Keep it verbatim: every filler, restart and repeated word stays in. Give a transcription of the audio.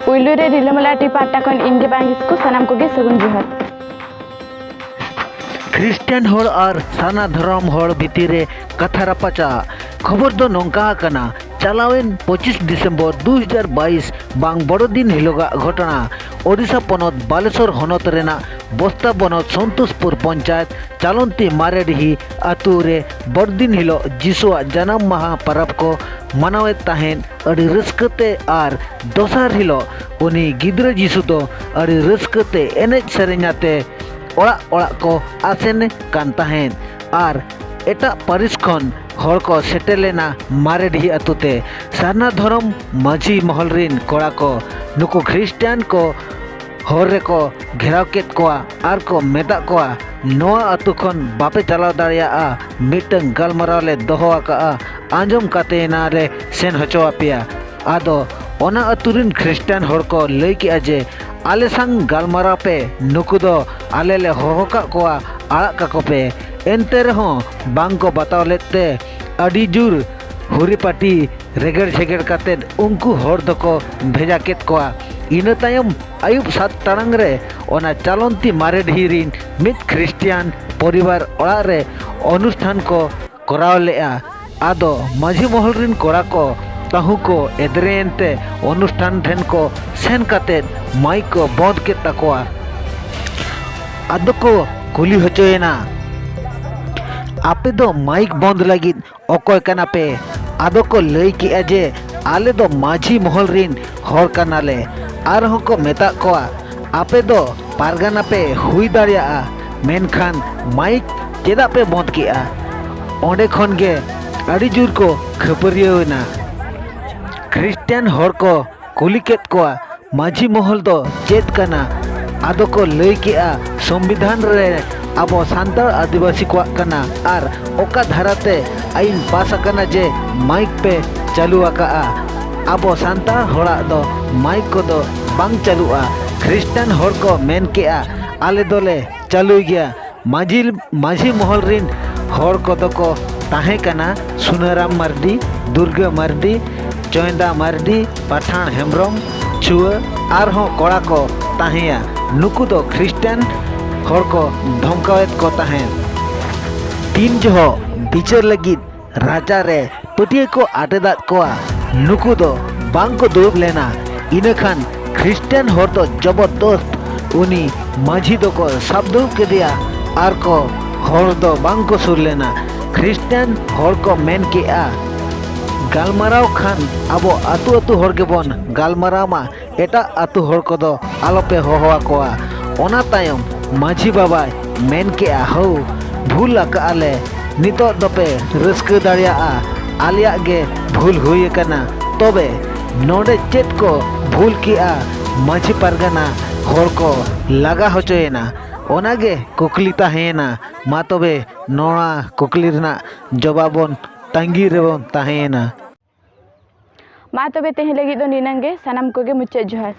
ᱯᱩᱭᱞᱩ ᱨᱮ ᱨᱤᱞᱟᱹᱢᱟᱞᱟ ᱴᱤ ᱯᱟᱦᱴᱟ ᱠᱷᱚᱱ ᱤᱧ ᱜᱮ ᱵᱟᱝ ᱠᱤᱥᱠᱩ, ᱥᱟᱱᱟᱢ ᱠᱚᱜᱮ ᱥᱟᱹᱜᱩᱱ ᱡᱚᱦᱟᱨ᱾ ᱠᱷᱨᱤᱥᱴᱟᱱ ᱦᱚᱲ ᱟᱨ ᱥᱟᱨᱱᱟ ᱫᱷᱚᱨᱚᱢ ᱦᱚᱲ ᱵᱷᱤᱛᱤᱨ ᱨᱮ ᱠᱟᱛᱷᱟ ᱨᱟᱯᱟᱪᱟᱜ᱾ ᱠᱷᱚᱵᱚᱨ ᱫᱚ ᱱᱚᱝᱠᱟ ᱟᱠᱟᱱᱟ, ᱪᱟᱞᱟᱣᱮᱱ ᱯᱚᱸᱪᱤᱥ ᱰᱤᱥᱮᱢᱵᱚᱨ ᱫᱩ ᱦᱟᱡᱟᱨ ᱵᱟᱭᱤᱥ ᱵᱟᱝ ᱵᱚᱲᱚ ᱫᱤᱱ ᱦᱤᱞᱳᱜᱟᱜ ᱜᱷᱚᱴᱚᱱᱟ᱾ ᱳᱰᱤᱥᱟ ᱯᱚᱱᱚᱛ ᱵᱟᱞᱮᱥᱚᱨ ᱦᱚᱱᱚᱛ ᱨᱮᱱᱟᱜ ᱵᱚᱥᱛᱟ ᱵᱚᱱᱚᱛ ᱥᱚᱱᱛᱳᱥᱯᱩᱨ ᱯᱚᱧᱪᱟᱭᱮᱛ ᱪᱟᱞᱚᱱᱛᱤ ᱢᱟᱨᱮᱰᱤᱦᱤ ᱟᱹᱛᱩ ᱨᱮ ᱵᱚᱲᱫᱤᱱ ᱦᱤᱞᱳᱜ ᱡᱤᱥᱩᱣᱟᱜ ᱡᱟᱱᱟᱢ ᱢᱟᱦᱟ ᱯᱟᱨᱟᱵᱽ ᱠᱚ ᱢᱟᱱᱟᱣᱮᱫ ᱛᱟᱦᱮᱸᱫ ᱟᱹᱰᱤ ᱨᱟᱹᱥᱠᱟᱹ ᱛᱮ᱾ ᱟᱨ ᱫᱚᱥᱟᱨ ᱦᱤᱞᱳᱜ ᱩᱱᱤ ᱜᱤᱫᱽᱨᱟᱹ ᱡᱤᱥᱩ ᱫᱚ ᱟᱹᱰᱤ ᱨᱟᱹᱥᱠᱟᱹ ᱛᱮ ᱮᱱᱮᱡ ᱥᱮᱨᱮᱧ ᱟᱛᱮ ᱚᱲᱟᱜ ᱚᱲᱟᱜ ᱠᱚ ᱟᱥᱮᱱ ᱠᱟᱱ ᱛᱟᱦᱮᱸᱫ᱾ ᱟᱨ ᱮᱴᱟᱜ ᱯᱟᱹᱨᱤᱥ ᱠᱷᱚᱱ ᱦᱚᱲ ᱠᱚ ᱥᱮᱴᱮᱨ ᱞᱮᱱᱟ ᱢᱟᱨᱮᱰᱤᱦᱤ ᱟᱹᱛᱩ ᱛᱮ᱾ ᱥᱟᱨᱱᱟ ᱫᱷᱚᱨᱚᱢ ᱢᱟᱹᱡᱷᱤ ᱢᱚᱦᱚᱞ ᱨᱤᱱ ᱠᱚᱲᱟ ᱠᱚ ᱱᱩᱠᱩ ᱠᱷᱨᱤᱥᱴᱟᱱ ᱠᱚ ᱦᱚᱨ ᱨᱮᱠᱚ ᱜᱷᱮᱨᱟᱣ ᱠᱮᱫ ᱠᱚᱣᱟ ᱟᱨ ᱠᱚ ᱢᱮᱛᱟᱜ ᱠᱚᱣᱟ, "ᱱᱚᱣᱟ ᱟᱹᱛᱩ ᱠᱷᱚᱱ ᱵᱟᱯᱮ ᱪᱟᱞᱟᱣ ᱫᱟᱲᱮᱭᱟᱜᱼᱟ, ᱢᱤᱫᱴᱟᱹᱝ ᱜᱟᱞᱢᱟᱨᱟᱣ ᱞᱮ ᱫᱚᱦᱚ ᱟᱠᱟᱫᱼᱟ, ᱟᱸᱡᱚᱢ ᱠᱟᱛᱮ ᱮᱱᱟ ᱞᱮ ᱥᱮᱱ ᱦᱚᱪᱚ ᱟᱯᱮᱭᱟ᱾" ᱟᱫᱚ ᱚᱱᱟ ᱟᱹᱛᱩ ᱨᱤᱱ ᱠᱷᱨᱤᱥᱴᱟᱱ ᱦᱚᱲ ᱠᱚ ᱞᱟᱹᱭ ᱠᱮᱫᱼᱟ ᱡᱮ, "ᱟᱞᱮ ᱥᱟᱝ ᱜᱟᱞᱢᱟᱨᱟᱣ ᱯᱮ, ᱱᱩᱠᱩ ᱫᱚ ᱟᱞᱮ ᱞᱮ ᱦᱚᱦᱚ ᱠᱟᱜ ᱠᱚᱣᱟ, ᱟᱲᱟᱜ ᱠᱟᱠᱚ ᱯᱮ᱾" ᱮᱱᱛᱮ ᱨᱮᱦᱚᱸ ᱵᱟᱝ ᱠᱚ ᱵᱟᱛᱟᱣ ᱞᱮᱫ ᱛᱮ ᱟᱹᱰᱤ ᱡᱳᱨ ᱦᱩᱨᱤᱯᱟᱹᱴᱤ ᱨᱮᱜᱮᱲ ᱡᱷᱮᱜᱮᱲ ᱠᱟᱛᱮᱫ ᱩᱱᱠᱩ ᱦᱚᱲ ᱫᱚᱠᱚ ᱵᱷᱮᱡᱟ ᱠᱮᱫ ᱠᱚᱣᱟ᱾ ᱤᱱᱟᱹ ᱛᱟᱭᱚᱢ ᱟᱹᱭᱩᱵ ᱥᱟᱛ ᱴᱟᱲᱟᱝ ᱨᱮ ᱚᱱᱟ ᱪᱟᱞᱚᱱᱛᱤ ᱢᱟᱨᱮᱰᱤᱦᱤ ᱨᱤᱱ ᱢᱤᱫ ᱠᱷᱨᱤᱥᱴᱤᱭᱟᱱ ᱯᱚᱨᱤᱵᱟᱨ ᱚᱲᱟᱜ ᱨᱮ ᱚᱱᱩᱥᱴᱷᱟᱱ ᱠᱚ ᱠᱚᱨᱟᱣ ᱞᱮᱫᱼᱟ᱾ ᱟᱫᱚ ᱢᱟᱹᱡᱷᱤ ᱢᱚᱦᱚᱞ ᱨᱤᱱ ᱠᱚᱲᱟ ᱠᱚ ᱛᱟᱹᱦᱩ ᱠᱚ ᱮᱫᱽᱨᱮᱭᱮᱱ ᱛᱮ ᱚᱱᱩᱥᱴᱷᱟᱱ ᱴᱷᱮᱱ ᱠᱚ ᱥᱮᱱ ᱠᱟᱛᱮᱫ ᱢᱟᱭᱤᱠ ᱠᱚ ᱵᱚᱸᱫᱽ ᱠᱮᱫ ᱛᱟᱠᱚᱣᱟ᱾ ᱟᱫᱚ ᱠᱚ ᱠᱩᱞᱤ ᱦᱚᱪᱚᱭᱮᱱᱟ, "ᱟᱯᱮ ᱫᱚ ᱢᱟᱭᱤᱠ ᱵᱚᱸᱫᱽ ᱞᱟᱹᱜᱤᱫ ᱚᱠᱚᱭ ᱠᱟᱱᱟ ᱯᱮ?" ᱟᱫᱚ ᱠᱚ ᱞᱟᱹᱭ ᱠᱮᱜᱼᱟ ᱡᱮ, "ᱟᱞᱮ ᱫᱚ ᱢᱟᱹᱡᱷᱤ ᱢᱚᱦᱚᱞ ᱨᱤᱱ ᱦᱚᱲ ᱠᱟᱱᱟᱞᱮ᱾" ᱟᱨᱦᱚᱸ ᱠᱚ ᱢᱮᱛᱟᱜ ᱠᱚᱣᱟ, "ᱟᱯᱮ ᱫᱚ ᱯᱟᱨᱜᱟᱱᱟ ᱯᱮ ᱦᱩᱭ ᱫᱟᱲᱮᱭᱟᱜᱼᱟ, ᱢᱮᱱᱠᱷᱟᱱ ᱢᱟᱭᱤᱠ ᱪᱮᱫᱟᱜ ᱯᱮ ᱵᱚᱸᱫᱽ ᱠᱮᱜᱼᱟ?" ᱚᱸᱰᱮ ᱠᱷᱚᱱ ᱜᱮ ᱟᱹᱰᱤ ᱡᱳᱨ ᱠᱚ ᱠᱷᱟᱹᱯᱟᱹᱨᱤᱭᱟᱹᱣ ᱮᱱᱟ᱾ ᱠᱷᱨᱤᱥᱴᱟᱱ ᱦᱚᱲ ᱠᱚ ᱠᱩᱞᱤ ᱠᱮᱫ ᱠᱚᱣᱟ, "ᱢᱟᱹᱡᱷᱤ ᱢᱚᱦᱚᱞ ᱫᱚ ᱪᱮᱫ ᱠᱟᱱᱟ?" ᱟᱫᱚ ᱠᱚ ᱞᱟᱹᱭ ᱠᱮᱜᱼᱟ, "ᱥᱚᱝᱵᱤᱫᱷᱟᱱ ᱨᱮ ᱟᱵᱚ ᱥᱟᱱᱛᱟᱲ ᱟᱹᱫᱤᱵᱟᱹᱥᱤ ᱠᱚᱣᱟᱜ ᱠᱟᱱᱟ, ᱟᱨ ᱚᱠᱟ ᱫᱷᱟᱨᱟᱛᱮ ᱟᱹᱭᱤᱱ ᱯᱟᱥ ᱟᱠᱟᱱᱟ ᱡᱮ ᱢᱟᱭᱤᱠ ᱯᱮ ᱪᱟᱹᱞᱩ ᱟᱠᱟᱜᱼᱟ? ᱟᱵᱚ ᱥᱟᱱᱛᱟᱲ ᱦᱚᱲᱟᱜ ᱫᱚ ᱢᱟᱭᱤᱠ ᱠᱚᱫᱚ ᱵᱟᱝ ᱪᱟᱹᱞᱩᱜᱼᱟ᱾" ᱠᱷᱨᱤᱥᱴᱟᱱ ᱦᱚᱲ ᱠᱚ ᱢᱮᱱ ᱠᱮᱜᱼᱟ, "ᱟᱞᱮ ᱫᱚᱞᱮ ᱪᱟᱹᱞᱩᱭ ᱜᱮᱭᱟ᱾" ᱢᱟᱹᱡᱷᱤ, ᱢᱟᱹᱡᱷᱤ ᱢᱚᱦᱚᱞ ᱨᱤᱱ ᱦᱚᱲ ᱠᱚᱫᱚ ᱠᱚ ᱛᱟᱦᱮᱸ ᱠᱟᱱᱟ ᱥᱩᱱᱟᱹᱨᱟᱢ ᱢᱟᱨᱰᱤ, ᱫᱩᱨᱜᱟᱹ ᱢᱟᱨᱰᱤ, ᱪᱚᱭᱫᱟ ᱢᱟᱨᱰᱤ, ᱯᱟᱴᱷᱟᱬ ᱦᱮᱢᱵᱽᱨᱚᱢ, ᱪᱷᱩᱣᱟᱹ ᱟᱨᱦᱚᱸ ᱠᱚᱲᱟ ᱠᱚ ᱛᱟᱦᱮᱸᱭᱟ᱾ ᱱᱩᱠᱩ ᱫᱚ ᱠᱷᱨᱤᱥᱴᱟᱱ ᱦᱚᱲ ᱠᱚ ᱫᱷᱚᱢᱠᱟᱣᱮᱫ ᱠᱚ ᱛᱟᱦᱮᱸᱫ᱾ ᱛᱤᱱ ᱡᱚᱦᱚᱜ ᱵᱤᱪᱟᱹᱨ ᱞᱟᱹᱜᱤᱫ ᱨᱟᱪᱟ ᱨᱮ ᱯᱟᱹᱴᱤᱭᱟᱹ ᱠᱚ ᱟᱴᱮᱫᱟᱫ ᱠᱚᱣᱟ, ᱱᱩᱠᱩ ᱫᱚ ᱵᱟᱝ ᱠᱚ ᱫᱩᱲᱩᱵ ᱞᱮᱱᱟ᱾ ᱤᱱᱟᱹ ᱠᱷᱟᱱ ᱠᱷᱨᱤᱥᱴᱟᱱ ᱦᱚᱲ ᱫᱚ ᱡᱚᱵᱚᱨᱫᱚᱥᱛ ᱩᱱᱤ ᱢᱟᱹᱡᱷᱤ ᱫᱚᱠᱚ ᱥᱟᱵ ᱫᱩᱲᱩᱵ ᱠᱮᱫᱮᱭᱟ ᱟᱨ ᱠᱚ ᱦᱚᱲ ᱫᱚ ᱵᱟᱝ ᱠᱚ ᱥᱩᱨ ᱞᱮᱱᱟ᱾ ᱠᱷᱨᱤᱥᱴᱟᱱ ᱦᱚᱲ ᱠᱚ ᱢᱮᱱ ᱠᱮᱜᱼᱟ, ᱜᱟᱞᱢᱟᱨᱟᱣ ᱠᱷᱟᱱ ᱟᱵᱚ ᱟᱹᱛᱩ ᱟᱹᱛᱩ ᱦᱚᱲ ᱜᱮᱵᱚᱱ ᱜᱟᱞᱢᱟᱨᱟᱣ ᱢᱟ, ᱮᱴᱟᱜ ᱟᱹᱛᱩ ᱦᱚᱲ ᱠᱚᱫᱚ ᱟᱞᱚᱯᱮ ᱦᱚᱦᱚ ᱟᱠᱚᱣᱟ᱾ ᱚᱱᱟ ᱛᱟᱭᱚᱢ ᱢᱟᱹᱡᱷᱤ ᱵᱟᱵᱟᱭ ᱢᱮᱱ ᱠᱮᱜᱼᱟ, ᱦᱳ, ᱵᱷᱩᱞ ᱟᱠᱟᱜᱼᱟ ᱞᱮ, ᱱᱤᱛᱚᱜ ᱫᱚᱯᱮ ᱨᱟᱹᱥᱠᱟᱹ ᱫᱟᱲᱮᱭᱟᱜᱼᱟ, ᱟᱞᱮᱭᱟᱜ ᱜᱮ ᱵᱷᱩᱞ ᱦᱩᱭ ᱟᱠᱟᱱᱟ᱾ ᱛᱚᱵᱮ ᱱᱚᱰᱮ ᱪᱮᱫ ᱠᱚ ᱵᱷᱩᱞ ᱠᱮᱜᱼᱟ? ᱢᱟᱹᱡᱷᱤ ᱯᱟᱨᱜᱟᱱᱟ ᱦᱚᱲ ᱠᱚ ᱞᱟᱜᱟ ᱦᱚᱪᱚᱭᱮᱱᱟ᱾ ᱚᱱᱟᱜᱮ ᱠᱩᱠᱞᱤ ᱛᱟᱦᱮᱸᱭᱮᱱᱟ᱾ ᱢᱟ ᱛᱚᱵᱮ ᱱᱚᱣᱟ ᱠᱩᱠᱞᱤ ᱨᱮᱱᱟᱜ ᱡᱚᱵᱟᱵ ᱵᱚᱱ ᱛᱟᱺᱜᱤ ᱨᱮᱵᱚᱱ ᱛᱟᱦᱮᱸᱭᱮᱱᱟ᱾ ᱢᱟ ᱛᱚᱵᱮ ᱛᱮᱦᱮᱧ ᱞᱟᱹᱜᱤᱫ ᱫᱚ ᱱᱤᱱᱟᱹᱝ ᱜᱮ, ᱥᱟᱱᱟᱢ ᱠᱚᱜᱮ ᱢᱩᱪᱟᱹᱫ ᱡᱚᱦᱟᱨ᱾